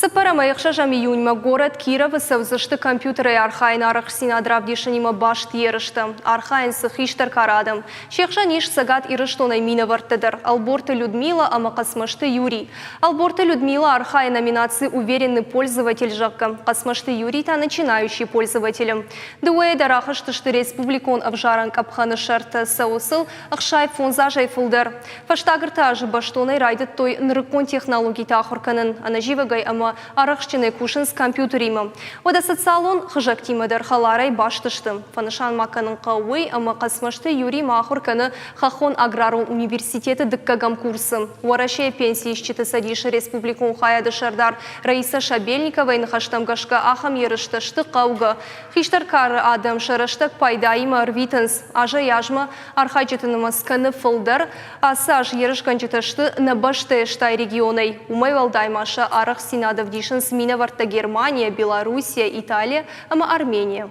Цыппӕрӕмӕй ӕхсӕзӕм июньмӕ горӕт Кировы цӕудзысты компьютерӕй архайыны арӕхстдзинад равдисынимӕ баст ерыстӕ. Архайынц дзы хистӕр кары адӕм. Се хсӕн ис Цӕгат Ирыстонӕй минӕвӕрттӕ дӕр Ӕлборты Людмила ӕмӕ Хъӕцмӕзты Юрий. Ӕлборты Людмила архайы номинаци «Уверенный пользователь», зӕгъгӕ. Хъӕцмӕзты Юрий та «Начинающий пользователь». Дыууӕйӕ дӕр ахызтысты республикон ӕвзарӕн къӕпхӕны сӕрты. Цӕуы сыл 65 азӕй фылдӕр. Фӕстаг ӕртӕ азы бӕстонӕй райдыдтой нырыккон технологитӕ ахуыр кӕнын, ӕнӕзивӕгӕй ӕмӕ арӕхстджынӕй кусынц компьютеримӕ. Уӕдӕ социалон хызӕгтимӕ дӕр хӕларӕй баст сты. Фӕнысан ма кӕнын хъӕуы уый, ӕмӕ Хъӕцмӕзты Юрий ма ахуыр кӕны Хӕххон аграрон университеты дыккӕгӕм курсы. Уӕрӕсейы пенсиисджыты цӕдисы республикон хайады сӕрдар Раиса Шабельниковайы ныхӕстӕм гӕсгӕ ахӕм ерыстӕ сты хъӕугӕ. Хистӕр кары адӕм сӕ рӕстӕг пайдаимӕ ӕрвитынц. Азӕй-азмӕ Архайджыты нымӕц кӕны фылдӕр. Ацы аз ерысгӕнджытӕ сты нӕ бӕстӕйы стай регионӕй. Уымӕй уӕлдай ма сӕ арӕхстдзинад ӕвдисынц минӕвӕрттӕ Германийӕ, Белоруссийӕ, Италийӕ ӕмӕ Арменийӕ.